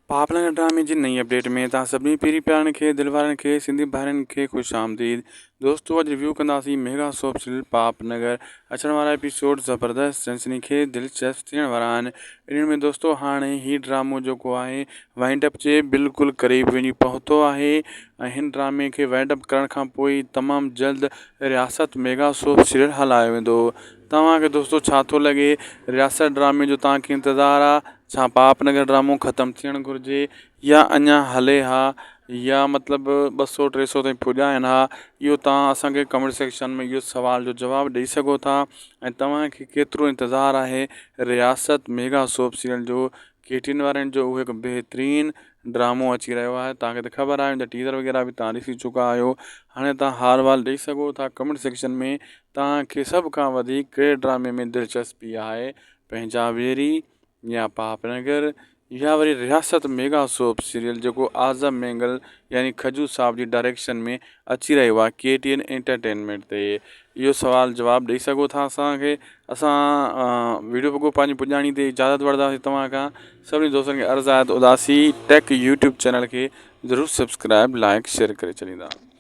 پاپلنگ ڊرامي جي نئين اپڊيٽ ۾ توهان سڀني پيري پيارن کي دل وارن کي سنڌي ڀائرن کي خوش آمديد دوستو اڄ ريويو ڪنداسين ميگا سوپ سيريل پاپ نگر اچڻ وارا ايپيسوڊ زبردست سنسني خيز دلچسپ ٿيڻ وارا آهن انهن ۾ دوستو هاڻي هي ڊرامو جيڪو آهي وائنڊ اپ جي بلڪل قريب وڃي پهتو آهي ۽ هن ڊرامي کي وائنڊ اپ ڪرڻ کان پوء تمام جلد رياست ميگا سوپ سيريل هلايو ويندو توهان کي دوستو ڇا ٿو لڳي رياست ڊرامي جو توهان کي انتظار آ ڇا پاپ نگر ڊرامو ختم ٿيڻ گهرجي يا اڃا هلي ها يا مطلب ٻه سو ٽي سو تائين پڄائن ها اهو توهان اسان کي ڪمينٽ سيڪشن ۾ اهو سوال جو جواب ڏئي سگهو ٿا ۽ توهان کي ڪيترو انتظار آهي رياست ميگا سوپ سيريل جو ڪي ٽي اين وارن جو اهو هڪ بهترين ڊرامو اچي رهيو آهي توهان کي ته خبر آهي ان جا ٽيزر وغيره به توهان ڏسي چڪا آهيو هاڻي توهان حال وال ڏئي سگهو ٿا ڪمينٽ سيڪشن ۾ توهان کي سڀ کان وڌيڪ ڪهڙي ڊرامي ۾ دلچسپي آهي پنهنجا ويري يا پاپ نگر يا وري رياست ميگا سوپ سيريل جيڪو اعظم مينگل يعني کجو صاحب جي ڊائريڪشن ۾ اچي رهيو آهي ڪي ٽي اين انٽرٽينمينٽ تي اهو سوال جواب ڏئي سگهو ٿا اسان کي اسان ويڊيو پڳو پنهنجي پڄاڻي تي اجازت وٺنداسين توهان کان سڀني دوستن کي عرض آهي ته اداسي ٽيڪ يوٽيوب چينل کي ضرور سبسڪرائب لائڪ شيئر ڪري ڇڏيندا.